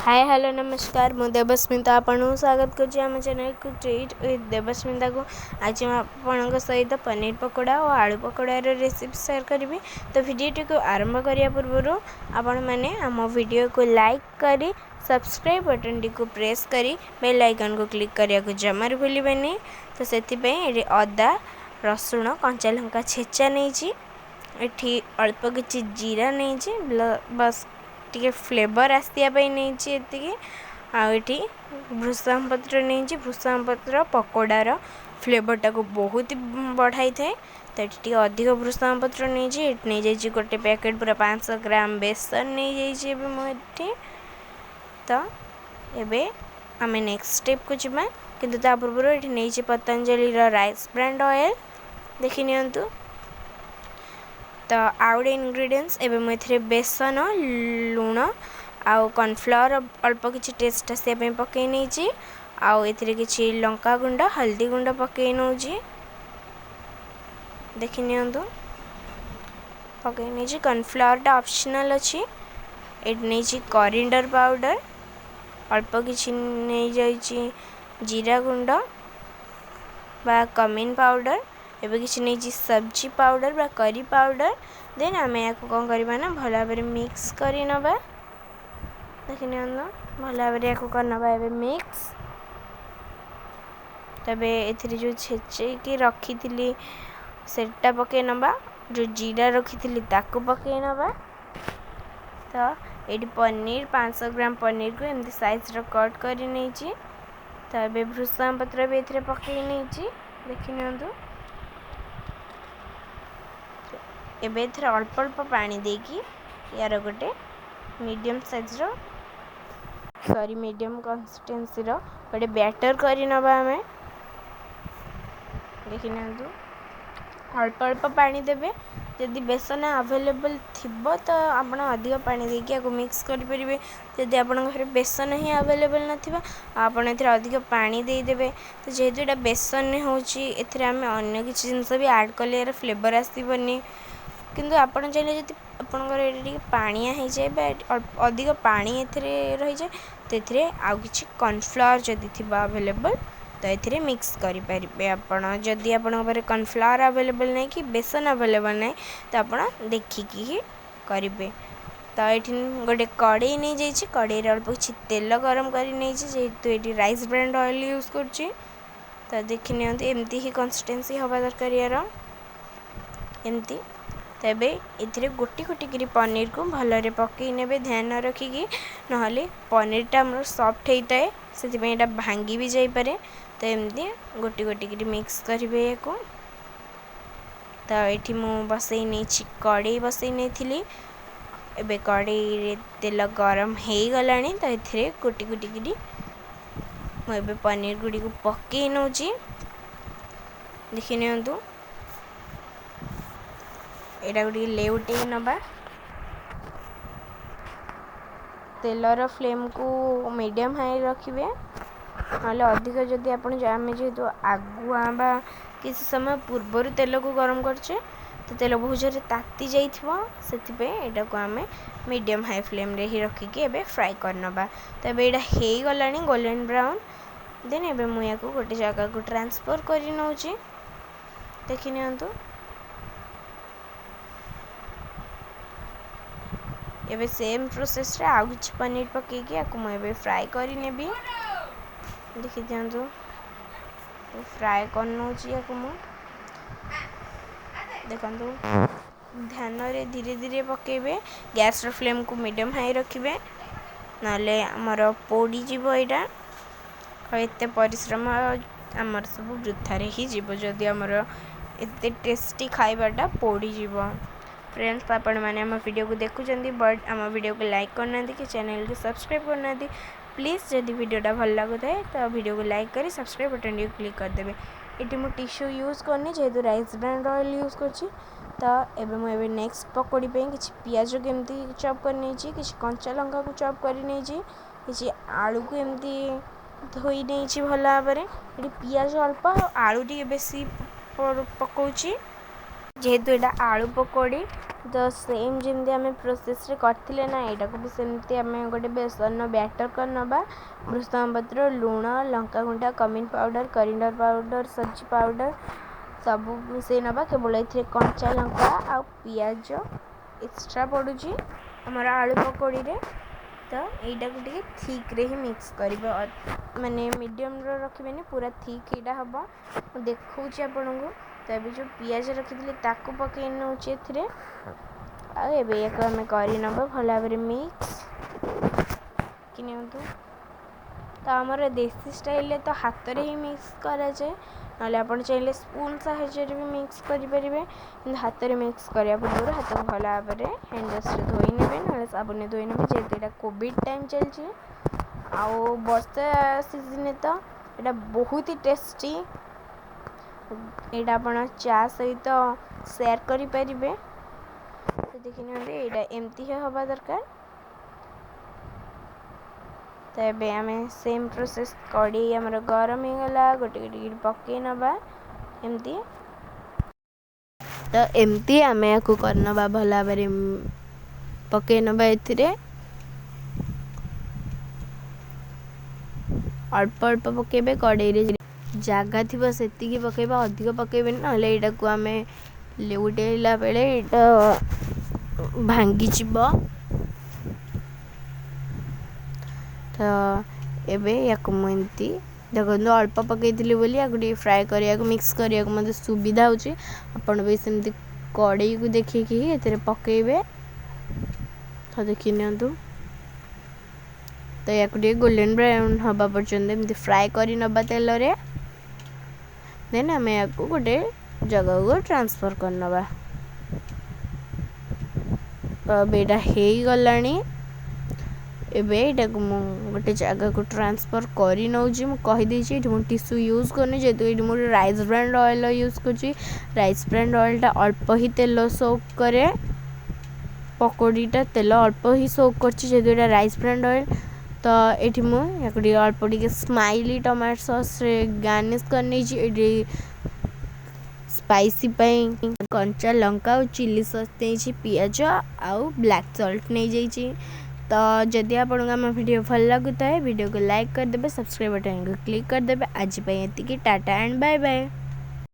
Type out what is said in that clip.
ହାଏ, hello, ନମସ୍କାର। ମୁଁ ଦେବସ୍ମିତା, ଆପଣଙ୍କୁ ସ୍ୱାଗତ କରୁଛି ଆମ ଚ୍ୟାନେଲକୁ ଟ୍ରିଟ୍ ୱିଥ୍ ଦେବସ୍ମିତାକୁ। ଆଜି ମୁଁ ଆପଣଙ୍କ ସହିତ ପନିର ପକୋଡ଼ା ଓ ଆଳୁ ପକୋଡ଼ାର ରେସିପି ସେୟାର କରିବି। ତ ଭିଡ଼ିଓଟିକୁ ଆରମ୍ଭ କରିବା ପୂର୍ବରୁ ଆପଣମାନେ ଆମ ଭିଡ଼ିଓକୁ ଲାଇକ୍ କରି ସବସ୍କ୍ରାଇବ୍ ବଟନ୍ଟିକୁ ପ୍ରେସ୍ କରି ବେଲ୍ ଆଇକନ୍କୁ କ୍ଲିକ୍ କରିବାକୁ ଜମାରୁ ଭୁଲିବେନି। ତ ସେଥିପାଇଁ ଏଠି ଅଦା, ରସୁଣ, କଞ୍ଚା ଲଙ୍କା ଛେଚା ନେଇଛି। ଏଠି ଅଳ୍ପ କିଛି ଜିରା ନେଇଛି, ବାସ୍ ଟିକେ ଫ୍ଲେଭର୍ ଆସିବା ପାଇଁ ନେଇଛି ଏତିକି। ଆଉ ଏଠି ଭୃଷଙ୍ଗ ପତ୍ର ନେଇଛି। ଭୃଷଙ୍ଗ ପତ୍ର ପକୋଡ଼ାର ଫ୍ଲେଭର୍ଟାକୁ ବହୁତ ବଢ଼ାଇଥାଏ, ତ ଏଠି ଟିକେ ଅଧିକ ଭୃଷଙ୍ଗ ପତ୍ର ନେଇଛି। ଏଠି ନେଇଯାଇଛି ଗୋଟେ ପ୍ୟାକେଟ୍ ପୁରା 500 ଗ୍ରାମ ବେସନ ନେଇଯାଇଛି ଏବେ ମୁଁ ଏଠି। ତ ଏବେ ଆମେ ନେକ୍ସଟ ଷ୍ଟେପ୍କୁ ଯିବା, କିନ୍ତୁ ତା ପୂର୍ବରୁ ଏଠି ନେଇଛି ପତଞ୍ଜଳିର ରାଇସ୍ ବ୍ରାଣ୍ଡ ଅଏଲ୍, ଦେଖି ନିଅନ୍ତୁ। ତ ଆଉ ଗୋଟେ ଇନଗ୍ରିଡ଼ିଏଣ୍ଟସ୍, ଏବେ ମୁଁ ଏଥିରେ ବେସନ, ଲୁଣ ଆଉ କର୍ଣ୍ଣଫ୍ଲାୱାର ଅଳ୍ପ କିଛି ଟେଷ୍ଟ ଆସିବା ପାଇଁ ପକାଇ ନେଇଛି। ଆଉ ଏଥିରେ କିଛି ଲଙ୍କା ଗୁଣ୍ଡ, ହଳଦୀ ଗୁଣ୍ଡ ପକାଇ ନେଉଛି, ଦେଖି ନିଅନ୍ତୁ, ପକାଇ ନେଇଛି। କର୍ଣ୍ଣଫ୍ଲାୱାରଟା ଅପସନାଲ୍ ଅଛି। ଏଠି ନେଇଛି କରିଣ୍ଡର ପାଉଡ଼ର ଅଳ୍ପ କିଛି, ନେଇଯାଇଛି ଜିରା ଗୁଣ୍ଡ ବା କମିନ୍ ପାଉଡ଼ର, ଏବେ କିଛି ନେଇଛି ସବଜି ପାଉଡ଼ର ବା କରି ପାଉଡ଼ର। ଦେନ୍ ଆମେ ୟାକୁ କ'ଣ କରିବା ନା ଭଲ ଭାବରେ ମିକ୍ସ କରି ନେବା। ଦେଖି ନିଅନ୍ତୁ, ଭଲ ଭାବରେ ୟାକୁ କରିନେବା ଏବେ ମିକ୍ସ। ତେବେ ଏଥିରେ ଯେଉଁ ଛେଚେଇକି ରଖିଥିଲି ସେଟା ପକାଇ ନେବା, ଯେଉଁ ଜିରା ରଖିଥିଲି ତାକୁ ପକାଇ ନେବା। ତ ଏଇଠି ପନିର 500 ଗ୍ରାମ ପନିରକୁ ଏମିତି ସାଇଜ୍ର କଟ୍ କରି ନେଇଛି। ତ ଏବେ ଭୃଷଙ୍ଗ ପତ୍ର ବି ଏଥିରେ ପକାଇ ନେଇଛି, ଦେଖି ନିଅନ୍ତୁ। ଏବେ ଏଥିରେ ଅଳ୍ପ ଅଳ୍ପ ପାଣି ଦେଇକି ୟାର ଗୋଟେ ମିଡ଼ିୟମ୍ ସାଇଜ୍ର, ସରି, ମିଡ଼ିୟମ୍ କନସିଷ୍ଟେନ୍ସିର ଗୋଟେ ବ୍ୟାଟର୍ କରିନେବା ଆମେ। ଦେଖି ନିଅନ୍ତୁ, ଅଳ୍ପ ଅଳ୍ପ ପାଣି ଦେବେ। ଯଦି ବେସନ ଆଭେଲେବଲ୍ ଥିବ ତ ଆପଣ ଅଧିକ ପାଣି ଦେଇକି ୟାକୁ ମିକ୍ସ କରିପାରିବେ। ଯଦି ଆପଣଙ୍କ ଘରେ ବେସନ ହିଁ ଆଭେଲେବଲ୍ ନଥିବ, ଆପଣ ଏଥିରେ ଅଧିକ ପାଣି ଦେଇଦେବେ। ତ ଯେହେତୁ ଏଇଟା ବେସନରେ ହେଉଛି, ଏଥିରେ ଆମେ ଅନ୍ୟ କିଛି ଜିନିଷ ବି ଆଡ଼୍ କଲେ ଏହାର ଫ୍ଲେଭର୍ ଆସିବନି। କିନ୍ତୁ ଆପଣ ଚାହିଁଲେ, ଯଦି ଆପଣଙ୍କର ଏଇଟା ଟିକେ ପାଣିଆ ହେଇଯାଏ ବା ଅଧିକ ପାଣି ଏଥିରେ ରହିଯାଏ, ତ ଏଥିରେ ଆଉ କିଛି କର୍ଣ୍ଣଫ୍ଲାୱାର ଯଦି ଥିବ ଆଭେଲେବଲ୍, ତ ଏଥିରେ ମିକ୍ସ କରିପାରିବେ ଆପଣ। ଯଦି ଆପଣଙ୍କ ପାଖରେ କର୍ଣ୍ଣଫ୍ଲାୱାର ଆଭେଲେବଲ୍ ନାହିଁ କି ବେସନ ଆଭେଲେବଲ୍ ନାହିଁ, ତ ଆପଣ ଦେଖିକି ହିଁ କରିବେ। ତ ଏଠି ଗୋଟେ କଡ଼େଇ ନେଇଯାଇଛି, କଡ଼େଇରେ ଅଳ୍ପ କିଛି ତେଲ ଗରମ କରି ନେଇଛି, ଯେହେତୁ ଏଠି ରାଇସ୍ ବ୍ରାଣ୍ଡ ଅଏଲ୍ ୟୁଜ୍ କରୁଛି। ତ ଦେଖି ନିଅନ୍ତୁ, ଏମିତି ହିଁ କନସିଷ୍ଟେନ୍ସି ହେବା ଦରକାର ୟାର, ଏମିତି। ତେବେ ଏଥିରେ ଗୋଟି ଗୋଟି କରି ପନିରକୁ ଭଲରେ ପକାଇ ନେବେ ଧ୍ୟାନ ରଖିକି, ନହେଲେ ପନିରଟା ଆମର ସଫ୍ଟ ହେଇଥାଏ, ସେଥିପାଇଁ ଏଇଟା ଭାଙ୍ଗି ବି ଯାଇପାରେ। ତ ଏମିତି ଗୋଟି ଗୋଟି କରି ମିକ୍ସ କରିବେ ୟାକୁ। ତ ଏଠି ମୁଁ ବସେଇ ନେଇଛି, କଡ଼େଇ ବସେଇ ନେଇଥିଲି। ଏବେ କଡ଼େଇରେ ତେଲ ଗରମ ହେଇଗଲାଣି, ତ ଏଥିରେ ଗୋଟି ଗୋଟି କରି ମୁଁ ଏବେ ପନିର ଗୁଡ଼ିକୁ ପକାଇ ନେଉଛି, ଦେଖି ନିଅନ୍ତୁ। ଏଇଟାକୁ ଟିକେ ଲେଉଟେଇ ନେବା। ତେଲର ଫ୍ଲେମ୍କୁ ମିଡ଼ିୟମ୍ ହାଇ ରଖିବେ, ନହେଲେ ଅଧିକ ଯଦି ଆପଣ, ଆମେ ଯେହେତୁ ଆଗୁଆ ବା କିଛି ସମୟ ପୂର୍ବରୁ ତେଲକୁ ଗରମ କରୁଛେ, ତ ତେଲ ବହୁତ ଜୋରରେ ତାତି ଯାଇଥିବ। ସେଥିପାଇଁ ଏଇଟାକୁ ଆମେ ମିଡ଼ିୟମ୍ ହାଇ ଫ୍ଲେମ୍ରେ ହିଁ ରଖିକି ଏବେ ଫ୍ରାଏ କରିନେବା। ତ ଏବେ ଏଇଟା ହେଇଗଲାଣି ଗୋଲ୍ଡେନ୍ ବ୍ରାଉନ୍। ଦେନ୍ ଏବେ ମୁଁ ୟାକୁ ଗୋଟେ ଜାଗାକୁ ଟ୍ରାନ୍ସଫର୍ କରି ନେଉଛି, ଦେଖି ନିଅନ୍ତୁ। ଏବେ ସେମ୍ ପ୍ରୋସେସ୍ରେ ଆଉ କିଛି ପନିର ପକାଇକି ୟାକୁ ମୁଁ ଏବେ ଫ୍ରାଏ କରିନେବି, ଦେଖିଦିଅନ୍ତୁ। ଫ୍ରାଏ କରିନେଉଛି ୟାକୁ ମୁଁ, ଦେଖନ୍ତୁ। ଧ୍ୟାନରେ ଧୀରେ ଧୀରେ ପକାଇବେ, ଗ୍ୟାସ୍ର ଫ୍ଲେମ୍କୁ ମିଡ଼ିୟମ୍ ହାଇ ରଖିବେ, ନହେଲେ ଆମର ପୋଡ଼ିଯିବ ଏଇଟା, ଆଉ ଏତେ ପରିଶ୍ରମ ଆମର ସବୁ ବୃଥାରେ ହିଁ ଯିବ ଯଦି ଆମର ଏତେ ଟେଷ୍ଟି ଖାଇବାଟା ପୋଡ଼ିଯିବ। ଫ୍ରେଣ୍ଡସ୍, ଆପଣମାନେ ଆମ ଭିଡ଼ିଓକୁ ଦେଖୁଛନ୍ତି ବଟ୍ ଆମ ଭିଡ଼ିଓକୁ ଲାଇକ୍ କରୁନାହାନ୍ତି କି ଚ୍ୟାନେଲକୁ ସବସ୍କ୍ରାଇବ୍ କରୁନାହାନ୍ତି। ପ୍ଲିଜ୍, ଯଦି ଭିଡ଼ିଓଟା ଭଲ ଲାଗୁଥାଏ ତ ଭିଡ଼ିଓକୁ ଲାଇକ୍ କରି ସବସ୍କ୍ରାଇବ୍ ବଟନ୍ଟିକୁ କ୍ଲିକ୍ କରିଦେବେ। ଏଠି ମୁଁ ଟିସ୍ୟୁ ୟୁଜ୍ କରୁନି, ଯେହେତୁ ରାଇସ୍ ବ୍ରାଣ୍ଡ ଅଏଲ୍ ୟୁଜ୍ କରୁଛି। ତ ଏବେ ମୁଁ ଏବେ ନେକ୍ସଟ ପକୋଡ଼ି ପାଇଁ କିଛି ପିଆଜ କେମିତି ଚପ୍ କରି ନେଇଛି, କିଛି କଞ୍ଚା ଲଙ୍କାକୁ ଚପ୍ କରି ନେଇଛି, କିଛି ଆଳୁକୁ ଏମିତି ଧୋଇ ନେଇଛି ଭଲ ଭାବରେ। ଏଠି ପିଆଜ ଅଳ୍ପ ଆଉ ଆଳୁ ଟିକେ ବେଶୀ ପକାଉଛି, ଯେହେତୁ ଏଇଟା ଆଳୁ ପକୋଡ଼ି। ତ ସେମ୍ ଯେମିତି ଆମେ ପ୍ରୋସେସ୍ରେ କରିଥିଲେ ନା, ଏଇଟାକୁ ବି ସେମିତି ଆମେ ଗୋଟେ ବେସନର ବ୍ୟାଟର୍ କରିନେବା। ଭୃସଙ୍ଗ ପତ୍ର, ଲୁଣ, ଲଙ୍କାଗୁଣ୍ଡ, କମିନ୍ ପାଉଡ଼ର, କରିଣ୍ଡର ପାଉଡ଼ର, ସଜି ପାଉଡ଼ର ସବୁ ମିଶାଇ ନେବା। କେବଳ ଏଥିରେ କଞ୍ଚା ଲଙ୍କା ଆଉ ପିଆଜ ଏକ୍ସଟ୍ରା ପଡ଼ୁଛି ଆମର ଆଳୁ ପକୋଡ଼ିରେ। ତ ଏଇଟାକୁ ଟିକେ ଥିକ୍ରେ ହିଁ ମିକ୍ସ କରିବ, ମାନେ ମିଡ଼ିୟମ୍ର ରଖିବେନି, ପୁରା ଥିକ୍ ଏଇଟା ହେବ। ମୁଁ ଦେଖାଉଛି ଆପଣଙ୍କୁ। ତ ଏବେ ଯେଉଁ ପିଆଜ ରଖିଥିଲି ତାକୁ ପକାଇ ନେଉଛି ଏଥିରେ, ଆଉ ଏବେ ୟାକୁ ଆମେ କରିନେବା ଭଲ ଭାବରେ ମିକ୍ସ କି ନିଅନ୍ତୁ। ତ ଆମର ଦେଶୀ ଷ୍ଟାଇଲ୍ରେ ତ ହାତରେ ହିଁ ମିକ୍ସ କରାଯାଏ, ନହେଲେ ଆପଣ ଚାହିଁଲେ ସ୍ପୁନ୍ ସାହାଯ୍ୟରେ ବି ମିକ୍ସ କରିପାରିବେ। କିନ୍ତୁ ହାତରେ ମିକ୍ସ କରିବା ପୂର୍ବରୁ ହାତକୁ ଭଲ ଭାବରେ ହ୍ୟାଣ୍ଡ ୱାଶ୍ରେ ଧୋଇ ନେବେ, ନହେଲେ ସାବୁନରେ ଧୋଇ ନେବେ, ଯେହେତୁ ଏଇଟା କୋଭିଡ଼ ଟାଇମ୍ ଚାଲିଛି ଆଉ ବର୍ଷା ସିଜନ୍ରେ ତ ଏଇଟା ବହୁତ ହି ଟେଷ୍ଟି। ଏଇଟା ଆପଣ ଚା ସହିତ ସେୟାର କରିପାରିବେ। ତ ଦେଖି ନିଅନ୍ତୁ, ଏଇଟା ଏମିତି ହିଁ ହେବା ଦରକାର। ତ ଏବେ ଆମେ ସେମ୍ ପ୍ରୋସେସ୍, କଢ଼େଇ ଆମର ଗରମ ହେଇଗଲା, ଗୋଟେ ଗୋଟେ ପକାଇ ନେବା ଏମିତି। ତ ଏମିତି ଆମେ ୟାକୁ କରିନେବା, ଭଲ ଭାବରେ ପକାଇ ନେବା ଏଥିରେ। ଅଳ୍ପ ଅଳ୍ପ ପକାଇବେ, କଢ଼େଇରେ ଜାଗା ଥିବ ସେତିକି ପକାଇବା, ଅଧିକ ପକାଇବେନି, ନହେଲେ ଏଇଟାକୁ ଆମେ ଲେଉଟେଇଲା ବେଳେ ଏଇଟା ଭାଙ୍ଗିଯିବ। ତ ଏବେ ୟାକୁ ମୁଁ ଏମିତି ଦେଖନ୍ତୁ, ଅଳ୍ପ ପକାଇଥିଲି ବୋଲି ୟାକୁ ଟିକେ ଫ୍ରାଏ କରିବାକୁ, ମିକ୍ସ କରିବାକୁ ମୋତେ ସୁବିଧା ହେଉଛି। ଆପଣ ବି ସେମିତି କଢ଼େଇକୁ ଦେଖିକି ହିଁ ଏଥିରେ ପକାଇବେ। ତ ଦେଖି ନିଅନ୍ତୁ, ତ ୟାକୁ ଟିକେ ଗୋଲ୍ଡେନ୍ ବ୍ରାଉନ୍ ହେବା ପର୍ଯ୍ୟନ୍ତ ଏମିତି ଫ୍ରାଏ କରି ନେବା ତେଲରେ। ଦେନ୍ ଆମେ ୟାକୁ ଗୋଟେ ଜାଗାକୁ ଟ୍ରାନ୍ସଫର୍ କରିନେବା। ତ ଏବେ ଏଇଟା ହେଇଗଲାଣି। ଏବେ ଏଇଟାକୁ ମୁଁ ଗୋଟେ ଜାଗାକୁ ଟ୍ରାନ୍ସଫର୍ କରି ନେଉଛି। ମୁଁ କହିଦେଇଛି, ଏଇଠି ମୁଁ ଟିସୁ ୟୁଜ୍ କରୁନି, ଯେହେତୁ ଏଇଠି ମୁଁ ରାଇସ୍ ବ୍ରାଣ୍ଡ ଅଏଲ୍ ୟୁଜ୍ କରୁଛି। ରାଇସ୍ ବ୍ରାଣ୍ଡ ଅଏଲ୍ଟା ଅଳ୍ପ ହିଁ ତେଲ ସୋକ୍ କରେ, ପକୋଡ଼ିଟା ତେଲ ଅଳ୍ପ ହିଁ ସୋକ୍ କରୁଛି, ଯେହେତୁ ଏଇଟା ରାଇସ୍ ବ୍ରାଣ୍ଡ ଅଏଲ୍। ତ ଏଇଠି ମୁଁ ୟାକୁ ଟିକେ ଅଳ୍ପ ଟିକେ ସ୍ମାଇଲି ଟମାଟୋ ସସ୍ରେ ଗାର୍ନିସ୍ କରିନେଇଛି। ଏଇଠି ସ୍ପାଇସି ପାଇଁ କଞ୍ଚା ଲଙ୍କା ଆଉ ଚିଲି ସସ୍ ଦେଇଛି, ପିଆଜ ଆଉ ବ୍ଲାକ୍ ସଲ୍ଟ ନେଇଯାଇଛି। ତ ଯଦି ଆପଣଙ୍କୁ ଆମ ଭିଡ଼ିଓ ଭଲ ଲାଗୁଥାଏ, ଭିଡ଼ିଓକୁ ଲାଇକ୍ କରିଦେବେ, ସବସ୍କ୍ରାଇବ୍ ବଟନ୍କୁ କ୍ଲିକ୍ କରିଦେବେ। ଆଜି ପାଇଁ ଏତିକି, ଟାଟା ଆଣ୍ଡ ବାଏ ବାଏ।